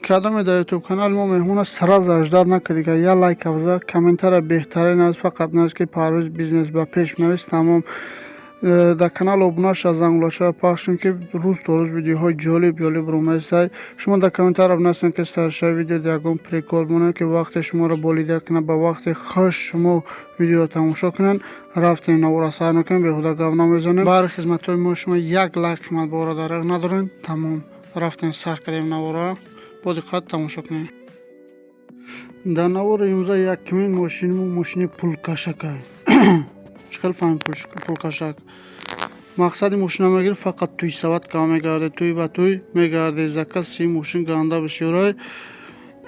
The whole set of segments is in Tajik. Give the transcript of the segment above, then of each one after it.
Кадоме дар ютуб канали мо меҳмон аст, сразу ждать накунед, я лайка биза, комментария беҳтарин аст, фақат навис, ки Парвиз бизнес ба пеш навис, тамом. Дар канал обуна ша, зангулашаро пахш кунед, ки рӯз то рӯз видеоҳои ҷолиб ҷолибро месай. Шумо дар комментария бинависед, ки саршави видео ягон прикол монед, ки вақте шуморо болида кунад, ба вақти хуш шумо видеоро тамошо кунед. Рафтем, навора сар мекунем, беҳуда гап намезанем. Баҳри хизматҳои мо шумо як лайк қиматбаҳоро дареғ надоред. Тамом, рафтем, сар кардем навора, бо диққат тамошо кунед. Дар навори имрӯза якумин мошини мо мошини пулкашакай. Чӣ хел фаҳмид пулкашак? Мақсади мошина мегирӣ, фақат туй сават кава мегардӣ, туй ба туй мегардӣ. Заказ и мошин ганда бисёрай.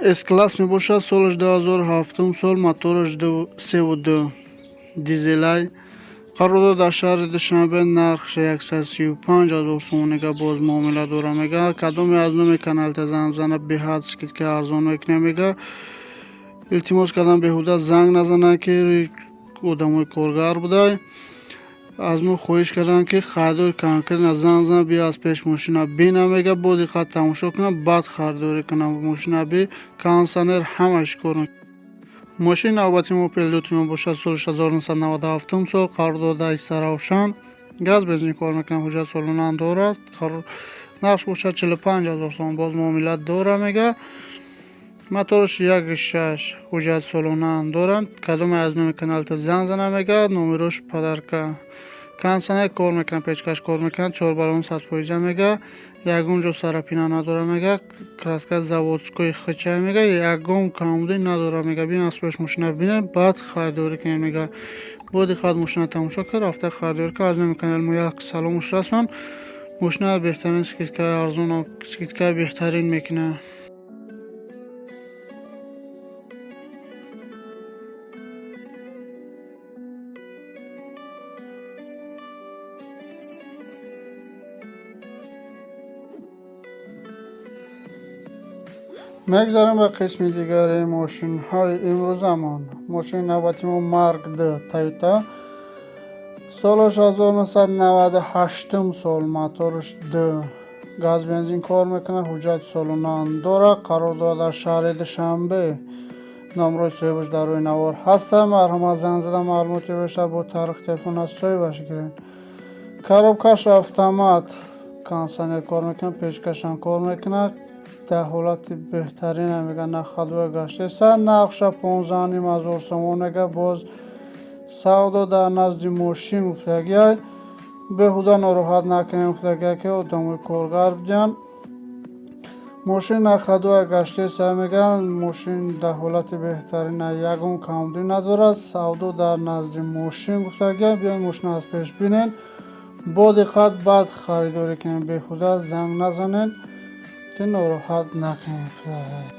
С-класс мебошад, солаш 2007 сол, мотораш севу ду, дизелай. Қарор дорад дар шаҳри Душанбе, нархш 135 000 сомонига, боз муомила дора, мега. Кадоме аз номи каналта занг зана, беҳад скидка арзон мекунем, мега. Илтимос кардам, беҳуда занг назананд, ки одамои коргар будай. Аз мо хоҳиш карданд, ки харидори конкретно занг зан, биё аз пеш мошина бина, мега, бо диққат тамошо кунам, баъд харидорӣ кунам. Мошина би кондитсионер, ҳамаш кор. Мошини навбати мо Опел Лютро мебошад, соли 1997 сол, қарор дорад дар Истаравшан, газ бензин кор мекунад, ҳуҷҷат солона дорад. Нархш бошад 45 000 сомон, боз муомила дора, мега. Мотораш як шаш, ҳуҷҷат солона доранд. Кадоме аз номи каналта занг зана, мега, номерош подарка. Кондитсионер кор мекунад, печкаш кор мекунад, чор баллон 100%, мега, ягон ҷо царапина надора, мега, краска заводской хичай, мега, ягон камбудӣ надора, мега. Биён аз пеш мошина бинед, баъд харидорӣ кунед, мега. Бо диққат мошина тамошо кард, рафта харидорӣ кард. Аз номи канали мо як саломуш расон. Мошина беҳтарин скидкаи арзон, скидкаи беҳтарин мекунад. Мегзарем ба қисми дигари мошинҳои имрӯзамон. Мошини навбати мо Марк Д Тойота, солаш 1998 сол, мотораш д, газ бензин кор мекунад, ҳуҷҷати солона дорад. Қарор дорад дар шаҳри Душанбе, номрои соҳибаш дар рӯи навор ҳастанд. Марҳамат, занг зада, маълумоти бештар бо тариқи телефон аз соҳибаш гиред. Коробкаш автомат, кондитсионер кор мекунад, печкашам кор мекунад, дар ҳолати беҳтарина, мега, на ходовой гаштеса. Нархша 15 500 сомон, мега, боз савдо дар назди мошин гуфтагиай. Беҳуда нороҳат накунем гуфтагиай, ки одамои коргар будиянд. Мошин на ходовой гаштеса, мега, мошин дар ҳолати беҳтарина, ягон камбудӣ надорад, савдо дар назди мошин гуфтагиай. Биёед, мошина аз пеш бинед бо диққат, баъд харидорӣ кунед. Беҳуда занг назанед, ки нороҳат накунед.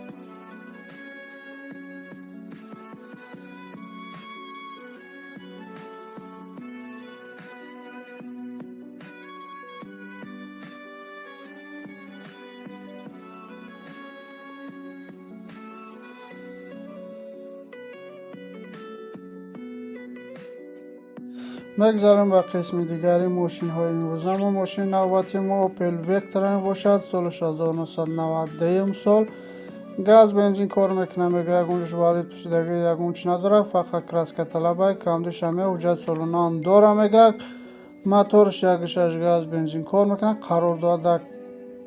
Мегзарем ба қисми дигари мошинҳои имрӯзамо. Мошини навбати мо Опел Вектра мебошад, соли 1991 сол, газ бензин кор мекунад, мега, ягон ҷош варид пӯсидагӣ, ягон чи надорад, фақат краска талабай, камдишаме, ҳуҷҷати солонаам дора, мега. Моторш як шаш, газ бензин кор мекунад, қарор дорад дар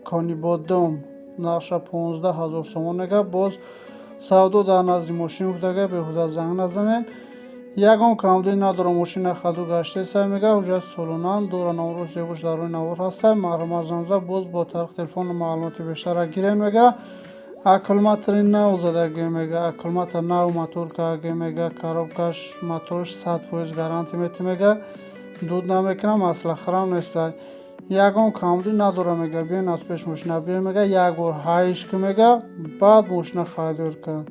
Конибодом, нархша 15 000 сомон, мега, боз савдо дар назди мошин гуфтага. Беҳуда занг назанед, ягон камбудӣ надорад, мошин на ходу гаштеса, мега, ҳуҷҷати солонаам дора, номрои соҳибаш дар рӯи навор ҳастанд. Марҳамат, занг зада, боз бо тариқи телефон маълумоти бештарро гиред, мега. Аккумулятори нав задагӣ, мега, аккумулятор нав мотор кардаги, мега, коробкаш, мотораш 100% гарантия мети, мега, дуд намекунад, маслахарам нестай, ягон камбудӣ надорад, мега. Биён аз пеш мошина биён, мега, як бор ҳайш кун, мега, баъд мошина харидорӣ кун.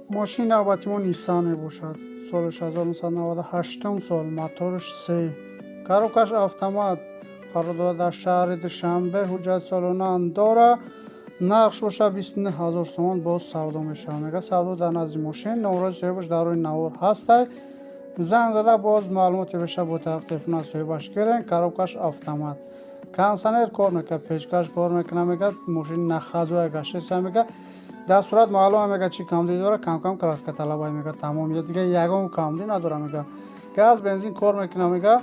Мошини навбати мо Ниссан мебошад, соли 1998 сол, мотораш се, коробкаш автомат, қарор дорад дар шаҳри Душанбе, ҳуҷҷати солонаам дорад. Нархш боша 29 000 сомон, боз савдо мешавад, мега. Савдо дар назди мошин, номрои соҳибаш дар рӯи навор ҳастай. Занг зада, боз маълумоти бештар бо тариқи телефон аз соҳибаш гирен. Коробкаш автомат, кондиционер кор мекунад, печкаш кор мекунад, мега. Мошин на ходу гаштеса, мега. Дар сурат маълума, мега, чӣ камдӣ дора. Камкам краска талабай, мега, тамом, я дига ягон камдӣ надора, мега. Газ, бензин кор мекунад, мега.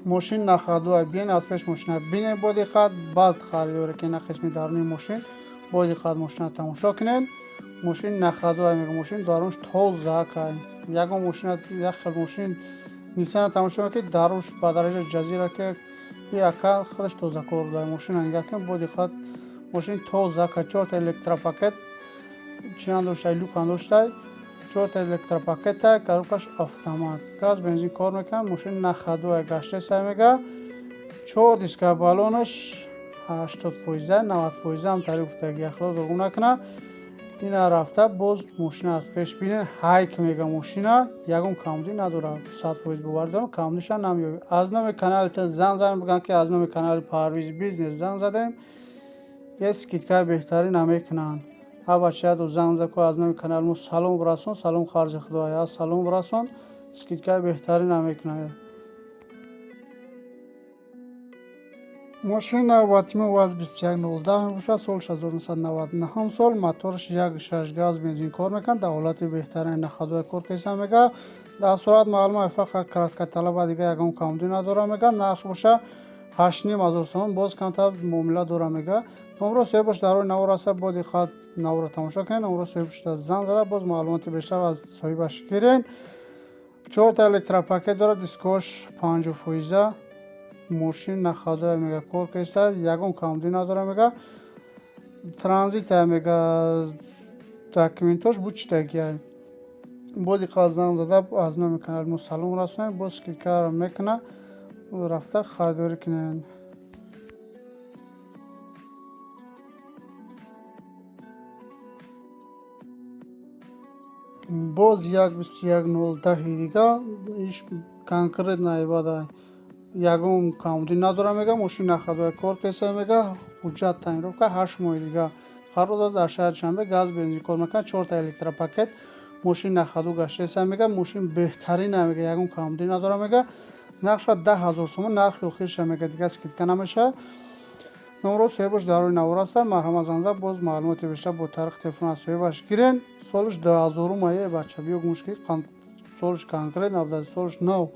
Мошин на ходу. Биен, аз пеш мошина бинед бо диққат, баъд харидорӣ ки. На қисми даруни мошин, бо диққат мошина тамошо кунед. Мошин на ходу, мега. Мошин дарунш тоза кай. Ягон мошина, як хел мошин Ниссана тамошо мекунед, дарунш ба дараҷаи ҷазира, ки яка худаш тозакор буда. Мошина нигоҳ кунед бо диққат, мошин тоза ка. Чорта электропакет чиан доштай, люкан доштай, чорта электропакета, коробкаш автомат, газ, бензин кор мекунад. Мошин на ходу гаштеса, мега. Чор диска, баллонаш 80%, 90% ҳам тари гуфтаги, яхло дурғум накуна. Ина рафта, боз мошина аз пеш бинед. Ҳайк, мега, мошина ягон камдӣ надорад, 100% бовар дорам, камдиша намеёбед. Аз номи каналитон занг занем, бигӯям, ки аз номи канали Парвиз Бизнес занг задем, е скидкаи беҳтарин намекунанд. Ҳа, бачаяду занг зад, ку аз номи канали мо салом расон, салом харҷи худоя, салом расон, скидкаи беҳтарин намекунад. Мошини навбати мо ВАЗ 2110 мебошад, соли 1999 сол, мотораш 1,6, газ, бензин кор мекунад, дар ҳолати беҳтарин, на ходу кор кеса, мега. Дар сурат маълума, фақат краска талаба, дига ягон камдӣ надора, мега. Нарх боша 8500 сомон, боз камтар муомила дора, мега. Номро соҳибаш дар рӯи навор аста, бо диққат наворро тамошо кунед. Номро соҳибаш занг зада, боз маълумоти бештар аз соҳибаш гирен. Чорта электропакет дорад, дискош 50%. Мошин на ходу, мега, кор кеса, ягон камдӣ надора, мега. Транзита, мега, документош бучидагия. Бо диққат занг зада, аз номи канали мо салом расонед, боз скидкаро мекунад, рафта харидорӣ кунед. Боз як 2110-и дига. Иш конкретно ибада, ягон камдӣ надора, мега. Мошин на ходу кор кеса, мега. Ҳуҷҷат тонировка 8 моҳи дига қарор дорад, дар шаҳри Душанбе, газ, бензин кор мекунад, чорта электропакет. Мошин на ходу гаштеса, мега. Мошин беҳтарина, мега, ягон камдӣ надора, мега. Нархша 10 000 сомон, нархи охирша, мега, дига скидка намешавад. Номро соҳибаш дар рӯи навор аста, марҳамат, занг зад, боз маълумоти бештар бо тариқи телефон аз соҳибаш гирен. Солиш 2000-ум ае, бача, биё гумш ки солиш конкретно набуда, солиш нав.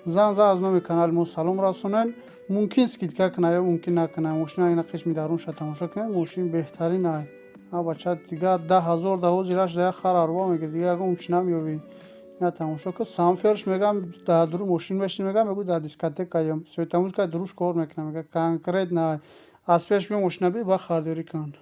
Занг зад, аз номи канали мо салом расонед, мумкин скидка кунад ё мумкин накунад. Мошина ина қисми дарунша тамошо кунед, мошин беҳтарин ай. А бача, дига 10 000 да ҳозираш да як хар арво мегирӣ, дига ягон чи намеёбӣ. Ина тамошо кун, самферш, мегам, дар дуру мошин мешини, мегам, мегӯ дар дискотекаям, светомузыка дуруш кор мекунад, мега. Конкретно аз пеш биё, мошина би, баъд харидорӣ кун.